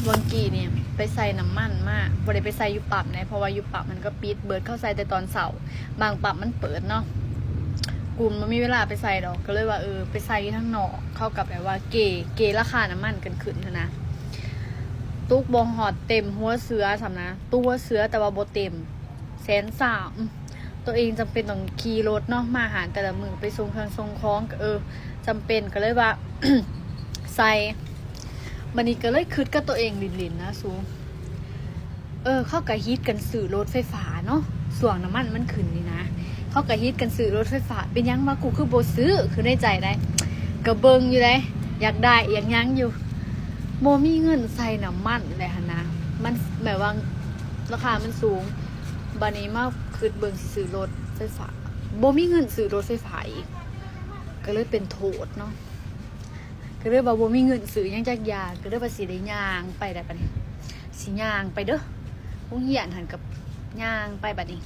ວ່າງກີ້ນີ້ໄປໃສ່ນ້ຳມັນມາ ບໍ່ໄດ້ໄປໃສ່ຢູ່ປ້ຳໃດ ເພາະວ່າຢູ່ປ້ຳມັນກໍປິດເບີດ ເຂົາໃສ່ແຕ່ຕອນເຊົ້າ ບາງປ້ຳມັນເປີດເນາະ ກູບໍ່ມີເວລາໄປໃສ່ດອກ ກໍເລີຍວ່າ ເອີ ໄປໃສ່ຢູ່ທາງນອກ ເຂົາກໍແບບວ່າເກ ເກລາຄານ້ຳມັນກັນຂຶ້ນຫັ້ນນະ ຕຸກບໍ່ຮອດເຕັມຫົວເສືອຊ້ຳນະ ຕຸກຫົວເສືອແຕ່ວ່າບໍ່ເຕັມ ແສນຊາວ ອື ຕົວເອງຈຳເປັນຕ້ອງຂີ່ລົດເນາະ ມາຮ້ານແຕ່ລະມື້ ໄປສົ່ງເຄື່ອງສົ່ງຂອງ ກໍ ເອີ ຈຳເປັນ ກໍເລີຍວ່າ ໃສ່ ບັດນີ້ກໍເລີຍຄິດກັບຕົວເອງຫຼິ້ນໆນະສູ ເອີ ເຂົາກໍຮິດກັນຊື້ລົດໄຟຟ້າເນາະ ຊ່ວງນ້ຳມັນມັນຂຶ້ນນີ້ນະ ເຂົາກໍຮິດກັນຊື້ລົດໄຟຟ້າ ເປັນຫຍັງວະ ກູຄືບໍ່ຊື້ ຄືໃນໃຈໃດ ກໍເບິ່ງຢູ່ໃດ ຢາກໄດ້ ຢາກຫຍັງຢູ່ ບໍ່ມີເງິນໃສ່ນ້ຳມັນແຫຼະຫັ້ນນະ ມັນແບບວ່າລາຄາມັນສູງ ບັດນີ້ມາຄິດເບິ່ງຊິຊື້ລົດໄຟຟ້າ ບໍ່ມີເງິນຊື້ລົດໄຟຟ້າອີກ ກໍເລີຍເປັນໂທດເນາະ ກໍເລີຍວ່າບໍ່ມີເງິນຊື້ຫຍັງຈັກຢ່າງ ກໍເລີຍວ່າຊິໄດ້ຍ່າງໄປແລ້ວບັດນີ້ ຊິຍ່າງໄປເດີ ໂຮງຮຽນຫັ້ນກໍຍ່າງໄປບັດນີ້